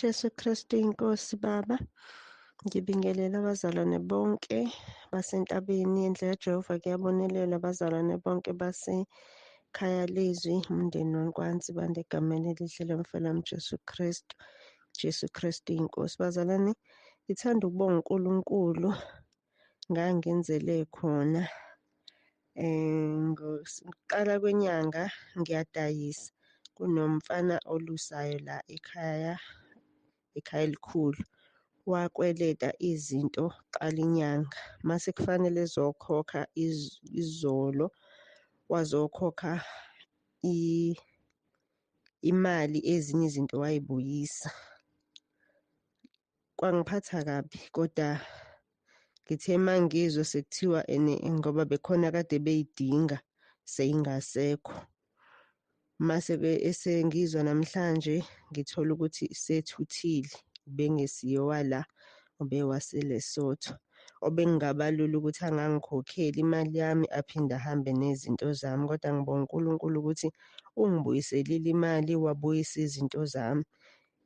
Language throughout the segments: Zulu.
Jesu Kristu inkosi Baba. Ngibingelela abazalwane bonke basentabeni yendlu kaJehova, kuyabonelelwa abazalwane bonke basekhaya lezwi, umndeni wankwaNsibande, egameni elihle lomfelami Jesu Kristu. Jesu Kristu inkosi. Bazalwane, ngithanda ukubonga uNkulunkulu ngangenzele khona. Ngokuqala kwenyanga ngiyadayisa, kunomfana olusayo la ekhaya, ekhaya elikhulu. Wakweleta izinto qala inyanga, mase kufanele ezokhokha izolo, wazokhokha imali, ezinye izinto wayibuyisa. Kwangiphatha kabi, kodwa ngithe mangizwa sekuthiwa ene ngoba bekhona kade beyidinga seyingasekho. Mase-ke esengizwa namhlanje ngithola ukuthi sethuthile, ubengesiye wala, ubewaseLesotho. Obekungaba lula ukuthi angangikhokheli imali yami aphinde ahambe nezinto zami, kodwa ngibonga uNkulunkulu ukuthi ungibuyiselile imali, wabuyisa izinto zami.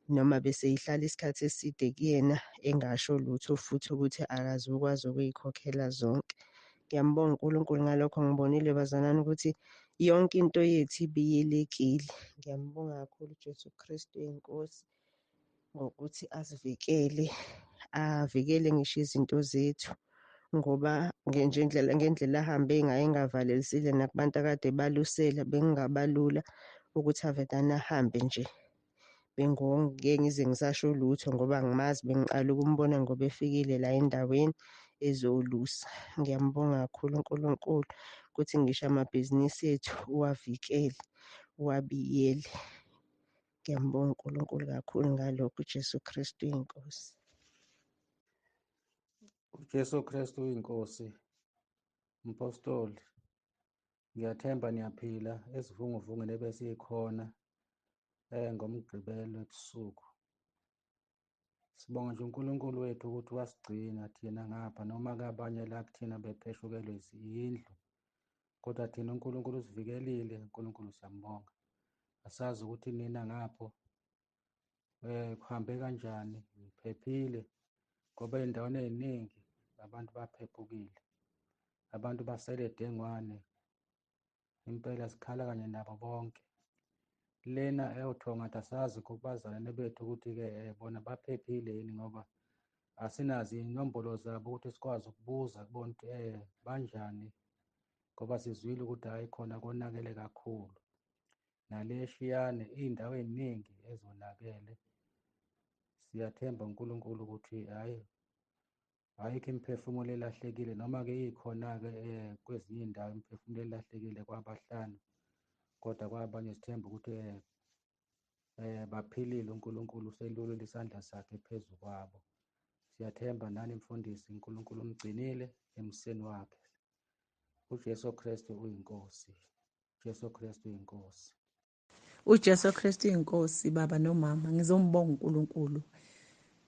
Noma beseyihlala isikhathi eside kuyena engasho lutho futhi ukuthi akazukwazi ukuyikhokhela zonke. Ngiyambonga uNkulunkulu ngalokho, ngibonile bazalwane ukuthi yonke into yethu ibiyelekile. Ngiyambonga kakhulu uJesu Kristu inkosi ngokuthi asivikele, avikele ngisho izinto zethu, ngoba ngendlela ahambe ngayo engavalelisile nakubantu akade balusela, bekungabalula ukuthi avedane ahambe nje. Bengingeke ngize ngisasho lutho ngoba angimazi, bengiqala ukumbona ngoba efikile la endaweni ezolusa. Ngiyambonga kakhulu uNkulunkulu ukuthi ngisho amabhizinisi ethu uwavikele, uwabiyele. Ngiyambonga uNkulunkulu kakhulu ngalokho, uJesu Kristu inkosi. UJesu Kristu inkosi. Mpostoli, ngiyathemba niyaphila esivunguvungeni ebesikhona ngoMgqibelo ebusuku. Sibonga nje uNkulunkulu wethu ukuthi wasigcina thina ngapha, noma-ke abanye la kuthina bepheshukelwe izindlu, kodwa thina uNkulunkulu usivikelile. uNkulunkulu siyambonga. Asazi ukuthi nina ngapho kuhambe kanjani, niphephile, ngoba ey'ndaweni ey'ningi abantu baphephukile, abantu basele dengwane. Impela sikhala kanye nabo bonke. Lena ewuThongathi asazi kubazalwane bethu ukuthi-ke bona baphephile yini, ngoba asinazo iy'nombolo zabo ukuthi sikwazi ukubuza kubona ukuthi banjani, ngoba sizwile ukuthi hhayi khona konakele kakhulu. Nale Shiyane iy'ndawo ey'ningi ezonakele. Siyathemba uNkulunkulu ukuthi hhayi ayikho imiphefumulo elahlekile, noma-ke ikhona-ke kwezinye iy'ndawo imiphefumulo elahlekile kwabahlanu, kodwa kwabanye sithemba ukuthi baphilile, uNkulunkulu uselulele isandla sakhe phezu kwabo. Siyathemba nani mfundisi, uNkulunkulu umgcinile emseni wakhe. UJesu Kristu uyinkosi. Jesu Kristu uyinkosi. UJesu Kristu uyinkosi, baba nomama. Ngizombonga uNkulunkulu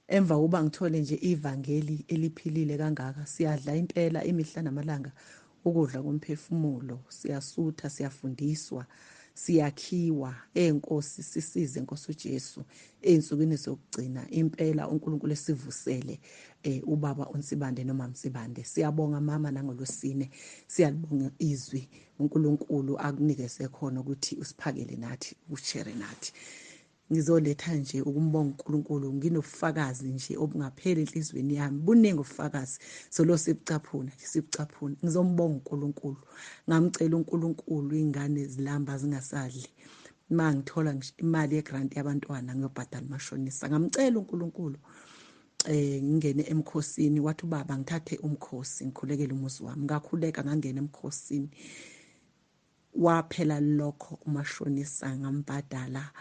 emva kokuba ngithole nje ivangeli eliphilile kangaka. Siyadla impela imihla namalanga ukudla komphefumulo, siyasutha, siyafundiswa, siyakhiwa. Enkosi sisize Nkosi uJesu ey'nsukwini zokugcina impela uNkulunkulu esivusele ubaba uNsibande noma Msibande. Siyabonga mama nangolwesine, siyalibonga izwi uNkulunkulu akunikeze khona ukuthi usiphakele nathi, ushere nathi. Ngizoletha nje ukumbonga uNkulunkulu, nginobufakazi nje obungapheli enhliziyweni yami, buningi ubufakazi, solo sibucaphuna nje sibucaphuna. Ngizombonga uNkulunkulu, ngamcela uNkulunkulu ingane zilamba zingasadli, ma ngithola ngisho imali yegrant yabantwana ngiyobhadala umashonisa. Ngamcela uNkulunkulu ngingene emkhosini, wathi ubaba ngithathe umkhosi ngikhulekele umuzi wami. Ngakhuleka ngangena emkhosini, waphela lokho umashonisa ngambhadala.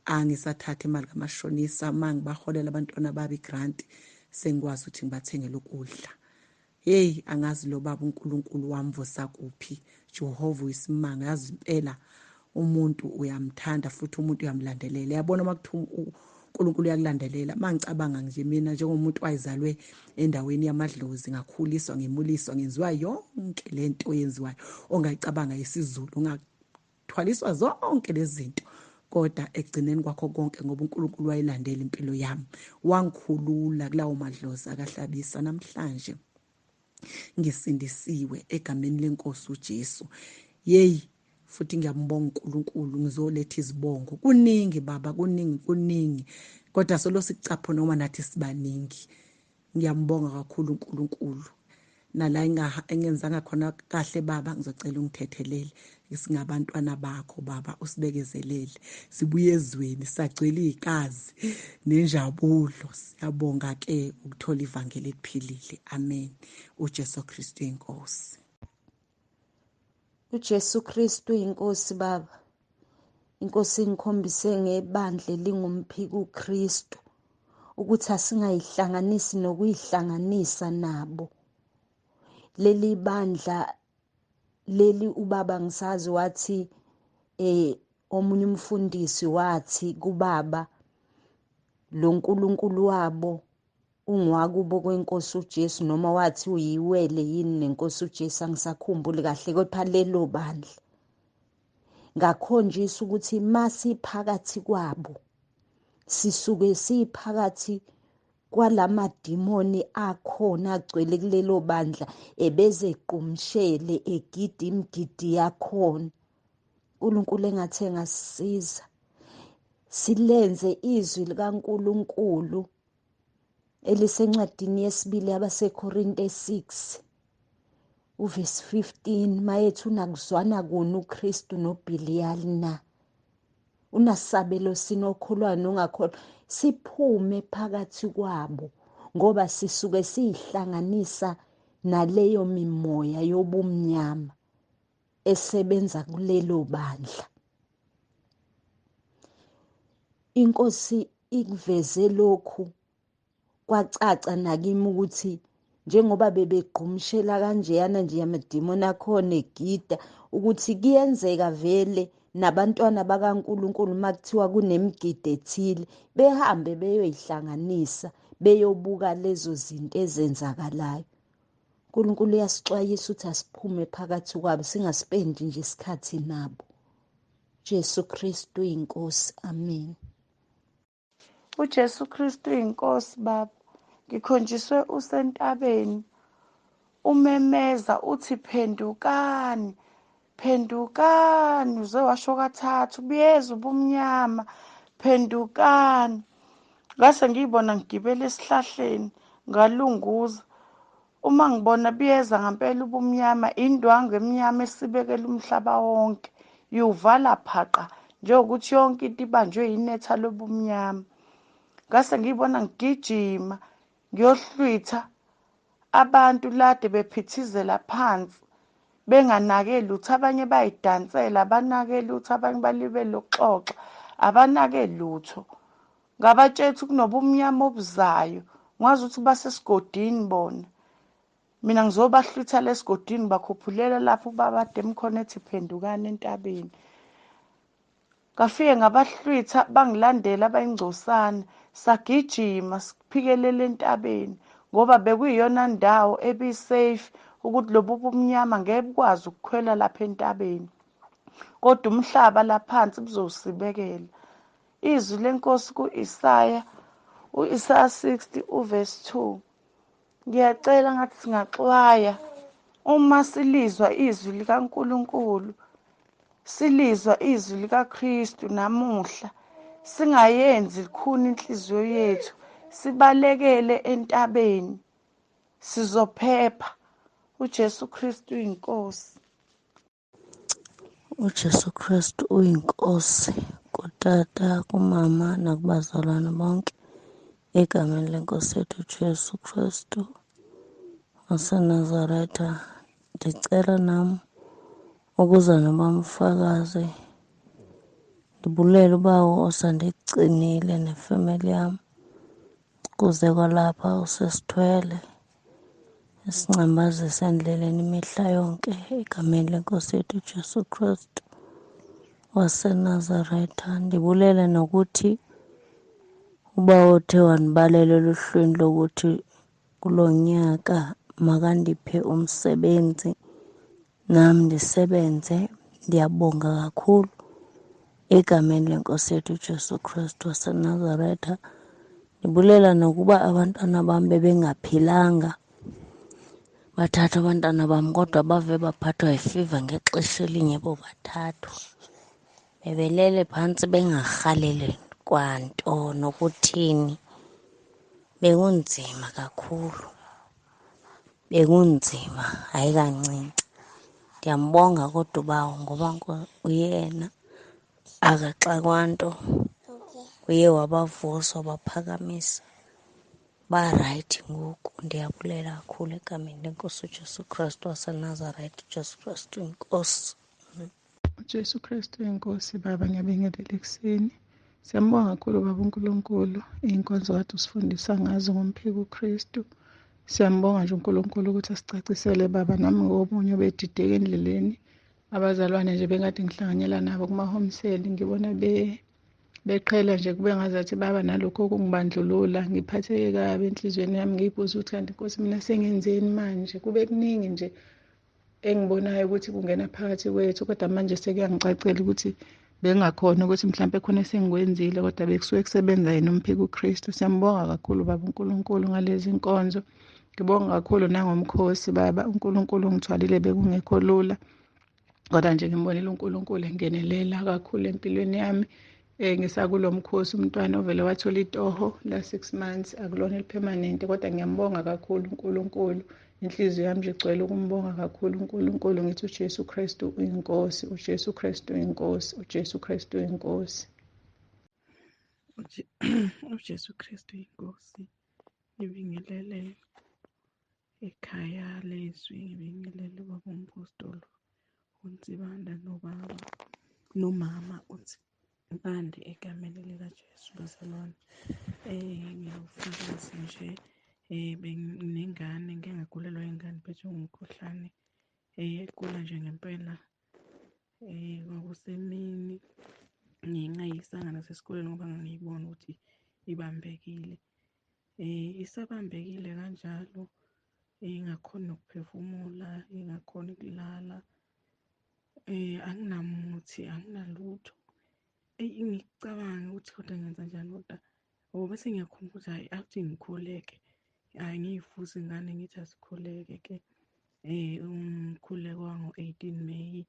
Angisathatha imali kamashonisa, mangibaholela abantwana babi grant sengikwazi ukuthi ngibathengele ukudla. Hey, angazi lo baba uNkulunkulu wamvusa kuphi. Jehova uyisimanga, yazi impela umuntu uyamthanda futhi umuntu uyamlandelela. Yabona makuthiwa uNkulunkulu uyakulandelela. Mangicabanga nje mina njengomuntu wayezalwe endaweni yamadlozi, ngakhuliswa, ngemuliswa, ngenziwa yonke lento oyenziwayo ongayicabanga isiZulu, ngathwaliswa zonke lezi zinto. Kodwa ekugcineni kwakho konke, ngoba uNkulunkulu wayilandela impilo yami, wangikhulula kulawo madlozi akahlabisa. Namhlanje ngisindisiwe egameni lenkosi uJesu. Yeyi, futhi ngiyambonga uNkulunkulu, ngizoletha izibongo. Kuningi baba, kuningi kuningi, kodwa solo sicapho noma nathi sibaningi. Ngiyambonga kakhulu uNkulunkulu. Nala engenzanga khona kahle baba, ngizocela ungithethelele. Singabantwana bakho baba, usibekezelele. Sibuye ezweni sagcwele igazi nenjabulo. Siyabonga ke ukuthola ivangeli eliphilile. Amen. uJesu Kristu inkosi. uJesu Kristu inkosi baba. Inkosi ingikhombise ngebandla lingumphiki uKristu ukuthi asingayihlanganisi nokuyihlanganisa nabo. Leli bandla leli ubaba ngisazi wathi omunye umfundisi wathi kubaba lo nkulunkulu wabo ungwakubo kwenkosi uJesu, noma wathi uyiwele yini nenkosi uJesu, angisakhumbuli kahle, kodwa lelo bandla ngakhonjiswa ukuthi masiphakathi kwabo sisuke siphakathi kwalamadimoni akhona agcwele kulelo bandla, ebeze qumshele egida imigidi yakhona. uNkulunkulu engathi engasisiza silenze izwi likaNkulunkulu elisencwadini yesibili yabaseKorinte 6 uverse 15, mayethu unakuzwana kuni uKristu noBhiliyali na? Unasabelo sinokholwa nongakholwa. Siphume phakathi kwabo ngoba sisuke sihlanganisa naleyo mimoya yobumnyama esebenza kulelo bandla. Inkosi ikuveze lokhu kwacaca nakimi ukuthi njengoba bebegqumshela kanjeyana nje amadimoni akhona egida, ukuthi kuyenzeka vele nabantwana bakaNkulunkulu makuthiwa kunemigidi ethile behambe beyoyihlanganisa beyobuka lezo zinto ezenzakalayo. uNkulunkulu uyasixwayisa ukuthi asiphume phakathi kwabo, singaspendi nje isikhathi nabo. Jesu Kristu inkosi. Amen. uJesu Kristu inkosi baba. Ngikhonjiswe usentabeni umemeza uthi phendukani, phendukani, uze washo kathathu, buyeza ubumnyama, phendukani. Ngase ngiyibona ngigibele esihlahleni ngalunguza. Uma ngibona buyeza ngempela ubumnyama, indwangu emnyama esibekela umhlaba wonke, yuvala phaqa njengokuthi yonke into ibanjwe inetha lobumnyama. Ngase ngiyibona ngigijima ngiyohlwitha abantu lade bephithizela phansi benganake lutho, abanye bayidansela abanake lutho, abanye balibele ukuxoxa abanake lutho. Ngabatshela ukuthi kunobumnyama obuzayo, ngazi ukuthi basesigodini bona. Mina ngizobahlwitha lesigodini, bakhuphulela lapho ubaba ade emkhona ethi phendukani entabeni. Ngafike ngabahlwitha, bangilandela abayingcosana, sagijima siphikelela entabeni ngoba bekuyiyona ndawo ebisafe ukuthi lobu bumnyama ngeke bukwazi ukukhwela lapha entabeni, kodwa umhlaba laphansi buzosibekela. Izwi lenkosi kuIsaya, uIsaya 60 uverse 2. Ngiyacela ngathi singaxwaya uma silizwa izwi likaNkulunkulu, silizwa izwi likaKristu namuhla, singayenzi likhuni inhliziyo yethu, sibalekele entabeni, sizophepha. uJesu Kristu uyinkosi. uJesu Kristu uyinkosi kutata, kumama nakubazalwane bonke, egameni lenkosi yethu uJesu Kristu waseNazaretha. Ndicela nam ukuza nobamfakazi, ndibulele ubawo osandigcinile nefemeli yam kuze kwalapha usesithwele esincambazisa endleleni imihla yonke, egameni lenkosi yethu uJesu Kristu waseNazaretha. Ndibulele nokuthi ubawo uthe wandibalela eluhlwini lokuthi kulo nyaka makandiphe umsebenzi nam ndisebenze. Ndiyabonga kakhulu Egameni lenkosi yethu uJesu Kristu waseNazaretha. Ndibulela nokuba abantwana bam bebengaphilanga, bathatha abantwana bam kodwa bave baphathwa yifiva ngexesha elinye bobathathu. Bebelele phantsi bengarhaleli kwanto nokuthini. Bekunzima kakhulu, bekunzima hayi kancinci. Ndiyambonga kodwa uBawo ngoba uyena akaxakwa nto, uye wabavusa wabaphakamisa, barayithi ngoku. Ndiyabulela kakhulu egameni lenkosi uJesu Kristu waseNazaretha. UJesu Kristu inkosi. UJesu Kristu inkosi. Baba, ngiyabingelela ekuseni. Siyambonga kakhulu Baba uNkulunkulu, iy'nkonzo kade usifundisa ngazo ngomphiko uKristu. Siyambonga nje uNkulunkulu ukuthi asicacisele Baba, nami ngomunye obedideka endleleni. Abazalwane nje bengade ngihlanganyela nabo kuma-home cell, ngibona beqhela nje kube ngazathi baba nalokho okungibandlulula. Ngiphatheke kabi enhliziyweni yami, ngiyibuza ukuthi kanti Nkosi mina sengenzeni manje. Kube kuningi nje engibonayo ukuthi kungena phakathi kwethu, kodwa manje sekuyangicacela ukuthi bengakhona ukuthi mhlampe khona esengikwenzile, kodwa bekusuke kusebenza yena umphiko uKristu. Siyambonga kakhulu Baba uNkulunkulu ngalezi nkonzo. Ngibonga kakhulu nangomkhosi Baba uNkulunkulu, ungithwalile bekungekho lula, kodwa nje ngimbonile uNkulunkulu engenelela kakhulu empilweni yami. Ngisakulo mkhosi umntwana ovele wathola itoho la 6 months, akulona elipermanent, kodwa ngiyambonga kakhulu uNkulunkulu. Inhliziyo yami nje igcwele ukumbonga kakhulu uNkulunkulu. Ngithi uJesu Kristu uyinkosi, uJesu Kristu uyinkosi, uJesu Kristu uyinkosi. UJesu Kristu uyinkosi. Ngibingelele ekhaya lezwi, ngibingelele ubaba umpostoli uNsibanda nobaba nomama uNsibande egameni likaJesu. Bazalwane, ngiyawufakazi nje, benginengane, ngike ngagulelwa ingane phethwe ngumkhuhlane, egula nje ngempela. Kwakusemini, ngingayisanga nasesikoleni ngoba ngangiyibona ukuthi ibambekile. Isabambekile kanjalo, ingakhoni nokuphefumula, ingakhoni ukulala. Anginamuthi, anginalutho. Eyi, ngicabanga ukuthi kodwa ngenza njani, kodwa ngoba bese ngiyakhumbula ukuthi hhayi akuthi ngikhuleke, hhayi ngiyivuse ingane ngithi asikhuleke ke. Umkhuleko wango-18 May.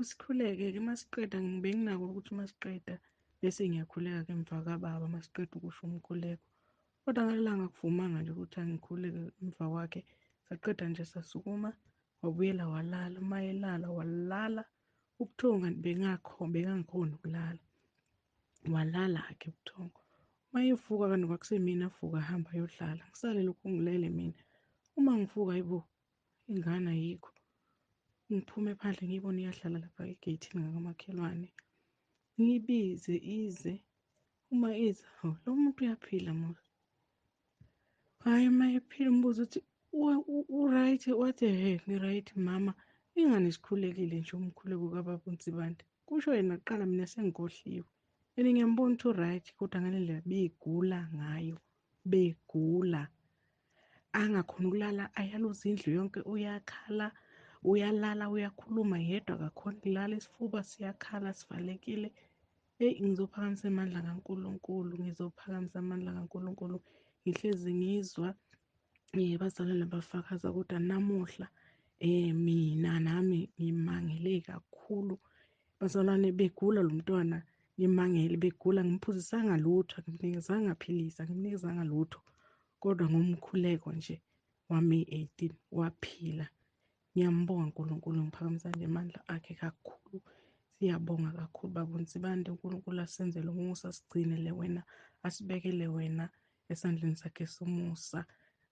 Sikhuleke-ke uma siqeda, benginako ukuthi uma siqeda bese ngiyakhuleka-ke emva kababa uma siqeda ukusho umkhuleko. Kodwa ngalelo langa akuvumanga nje ukuthi angikhuleke emva kwakhe. Saqeda nje sasukuma, wabuyela walala. Uma elala walala ubuthongo, kanti bengangikhoni ukulala. Walala-ke ubuthongo. Uma evuka kanti kwakusemini, avuka ahambe ayodlala. Ngisale lokhu ngilele mina. Uma ngivuka hayibo, ingane ayikho. Ngiphume phandle ngiyibone iyadlala lapha egeyithini ngakamakhelwane. Ngiyibize ize. Uma iza, hawu lo muntu uyaphila mos. Hhayi uma ephila umbuzo uthi u-right, wathi hhe ngi-right mama. Ingane sikhulekile nje umkhuleko kababa uNsibande. Kusho yena kuqala, mina sengikhohliwe. And ngiyambona ukuthi u-right, kodwa ngale ndlela begula ngayo, begula. Angakhoni ukulala, ayaluza indlu yonke, uyakhala, uyalala, uyakhuluma yedwa, akakhoni ukulala, isifuba siyakhala sivalekile. Eyi, ngizophakamisa amandla kaNkulunkulu, ngizophakamisa amandla kaNkulunkulu. Ngihlezi ngizwa bazalwane bafakaza, kodwa namuhla mina nami ngimangele kakhulu. Bazalwane begula lo mntwana, ngimangele begula, ngimphuzisanga lutho, angimnikezanga philisi, angimnikezanga lutho, kodwa ngomkhuleko nje wa-May 18 waphila. Ngiyambonga uNkulunkulu, ngiphakamisa nje amandla akhe kakhulu. Siyabonga kakhulu Baba uNsibande, uNkulunkulu asenzele umusa, asigcinele wena, asibekele wena esandleni sakhe somusa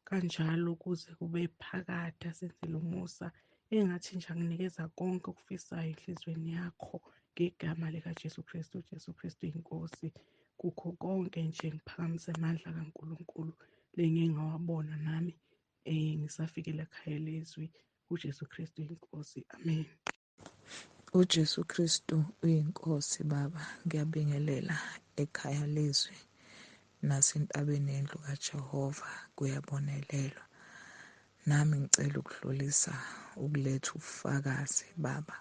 kanjalo kuze kube phakade, asenzele umusa. Engathi nje akunikeza konke okufisayo enhliziyweni yakho ngegama likaJesu Kristu. uJesu Kristu inkosi kukho konke nje. Ngiphakamisa amandla kaNkulunkulu lengike ngawabona nami ngisafikile ekhaya lezwi. uJesu Kristu inkosi. Amen. UJesu Kristu uyinkosi Baba. Ngiyabingelela ekhaya lezwi nasentabeni yendlu kaJehova kuyabonelelwa. Nami ngicela ukudlulisa ukuletha ubufakazi Baba.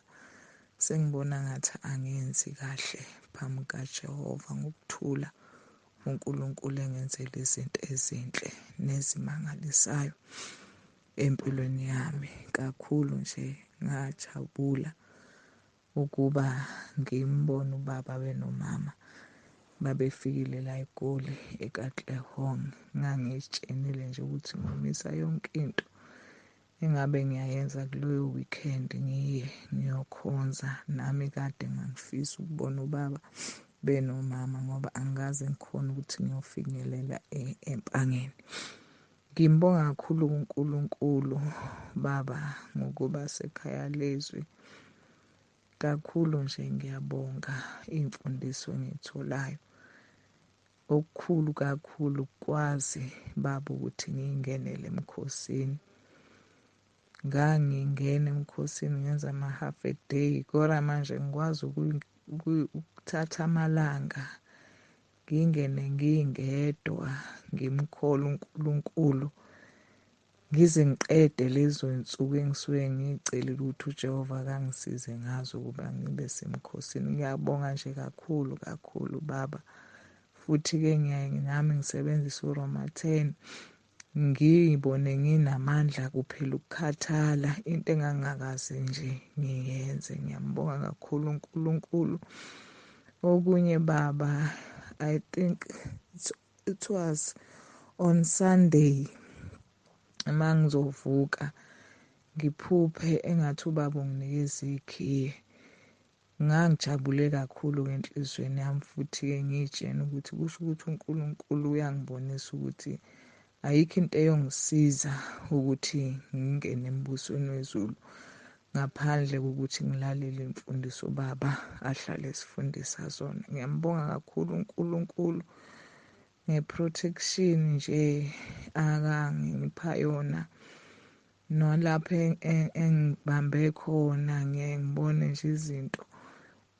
Sengibona ngathi angenzi kahle phambi kaJehova ngokuthula uNkulunkulu engenzela izinto ezinhle nezimangalisayo empilweni yami. Kakhulu nje ngajabula ukuba ngimbone ubaba benomama babefikile la eGoli eKatlehong. Ngangitshenile nje ukuthi ngomisa yonke into engabe ngiyayenza kuleyo weekend, ngiye ngiyokhonza. Nami kade ngangifisa ukubona ubaba benomama ngoba angikaze ngikhona ukuthi ngiyofinyelela eMpangeni. Ngimbonga kakhulu uNkulunkulu baba ngokuba sekhaya lezwi. Kakhulu nje ngiyabonga imfundiso engiyitholayo. Okukhulu kakhulu ukwazi baba ukuthi ngingenele emkhosini. Ngangingena emkhosini ngenza ama-half a day, kodwa manje ngikwazi ukuthatha amalanga ngingene ngingedwa, ngimkholwa uNkulunkulu ngize ngiqede lezo zinsuku engisuke ngicelile ukuthi uJehova akangisize ngazo ukuba ngibe semkhosini. Ngiyabonga nje kakhulu kakhulu baba. Futhi-ke ngiyaye nami ngisebenzise uRoma 10, ngiyibone nginamandla kuphela ukukhathala, into engangingakaze nje ngiyenze. Ngiyambonga kakhulu uNkulunkulu. Okunye baba, I think it was on Sunday uma ngizovuka ngiphuphe engathi ubaba unginikeza ikhiye. Ngangijabule kakhulu enhliziyweni yami, futhi-ke ngiyitshena ukuthi kusho ukuthi uNkulunkulu uyangibonisa ukuthi ayikho into eyongisiza ukuthi ngingene embusweni wezulu ngaphandle kokuthi ngilalele imfundiso baba ahlale esifundisa zona. Ngiyambonga kakhulu uNkulunkulu nge-protection nje akangipha yona, nalapho engibambe khona ngiye ngibone nje izinto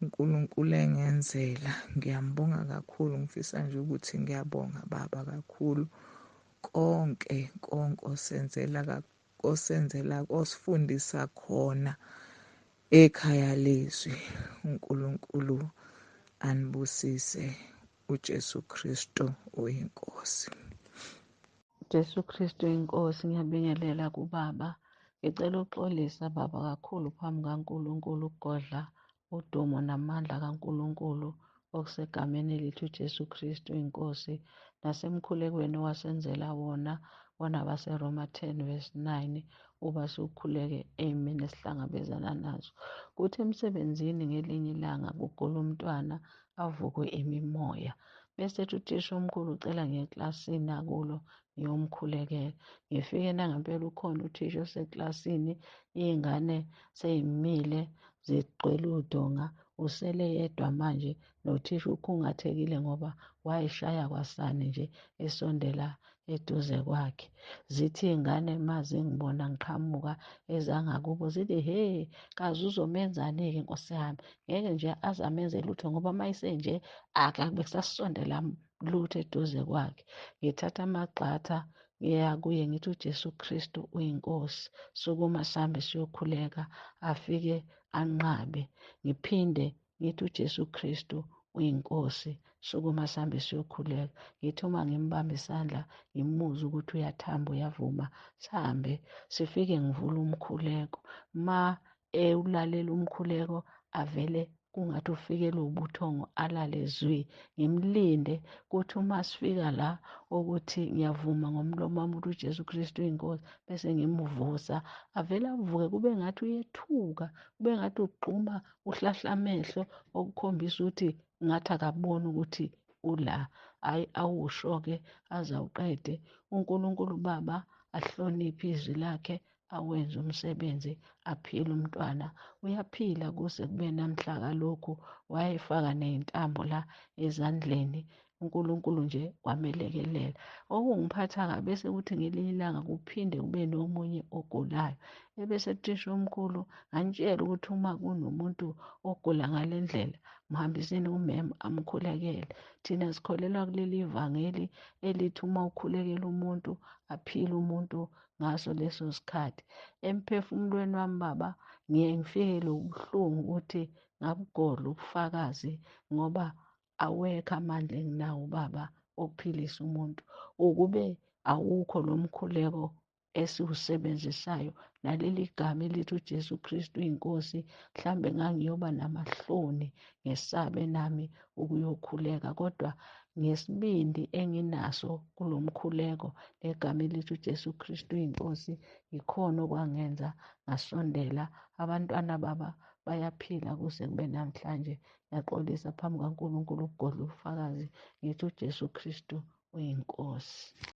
uNkulunkulu engenzela. Ngiyambonga kakhulu, ngifisa nje ukuthi ngiyabonga baba kakhulu konke konke osenzela osifundisa khona ekhaya lezwi. uNkulunkulu anibusise. uJesu Kristu uyinkosi. Jesu Kristu inkosi. Ngiyabingelela kubaba. Ngicela uxolisa baba kakhulu phambi kaNkulunkulu ukugodla udumo namandla kaNkulunkulu okusegameni elithi uJesu Kristu inkosi, nasemkhulekweni owasenzela wona wabaseRoma 10 verse 9, uba siwukhuleke ey'meni esihlangabezana nazo. Kuthi emsebenzini ngelinye ilanga kugula umntwana avukwe imimoya, bese ethi uthisha omkhulu ucela ngiye eklasini akulo ngiyomkhulekela. Ngifike nangempela ukhona uthisha oseklasini, iy'ngane sey'mile zigcwele udonga, usele yedwa manje nothisha ukhungathekile ngoba wayeshaya kwasani nje esondela eduze kwakhe. Zithi iy'ngane uma zingibona ngiqhamuka ezangakubo zithi, he, kaze uzomenzani-ke nkosi yami, ngeke nje aze amenze lutho ngoba uma esenje akabe kusasondela lutho eduze kwakhe. Ngithatha amagxatha ngiya kuye ngithi uJesu Kristu uyinkosi, sukuma sihambe siyokhuleka. Afike anqabe. Ngiphinde ngithi uJesu Kristu uyinkosi, sukuma sihambe siyokhuleka. Ngithi uma ngimbamba isandla ngimuzwe ukuthi uyathamba uyavuma, sihambe sifike ngivule umkhuleko. Ma ewulalela umkhuleko avele kungathi ufikelwe ubuthongo alale zwi. Ngimlinde kuthi uma sifika la ukuthi ngiyavuma ngomlomo wami ukuthi uJesu Kristu uyinkosi, bese ngimvusa avele avuke kube ngathi uyethuka, kube ngathi ugxuma uhlahla amehlo okukhombisa ukuthi ngathi akaboni ukuthi ula. Hhayi, awusho-ke aze awuqede. uNkulunkulu Baba ahloniphe izwi lakhe, awenze umsebenzi, aphile umntwana. Uyaphila kuze kube namhla kalokhu, wayefaka ney'ntambo la ezandleni. uNkulunkulu nje wamelekelela. Okungiphatha kabi bese kuthi ngelinye ilanga kuphinde kube nomunye ogulayo, ebese thisha omkhulu ngantshela ukuthi uma kunomuntu ogula ngale ndlela mhambiseni kumem amkhulekele. Thina sikholelwa kuleli vangeli elithi uma ukhulekela umuntu aphile umuntu ngaso leso sikhathi. Emphefumulweni wami baba, ngiye ngifikelwe ubuhlungu ukuthi ngabugodla ubufakazi, ngoba awekho amandla enginawo baba okuphilisa umuntu. Ukube awukho lo mkhuleko esiwusebenzisayo naleli gama elithi uJesu Kristu inkosi, mhlambe ngangiyoba namahloni ngesabe nami ukuyokhuleka, kodwa ngesibindi enginaso kulo mkhuleko negama elithi uJesu Kristu inkosi, ikhona okwangenza ngasondela. Abantwana baba bayaphila kuze kube namhlanje. Ngiyaxolisa phambi kaNkulunkulu ukugodla ubufakazi, ngithi uJesu Kristu uyinkosi.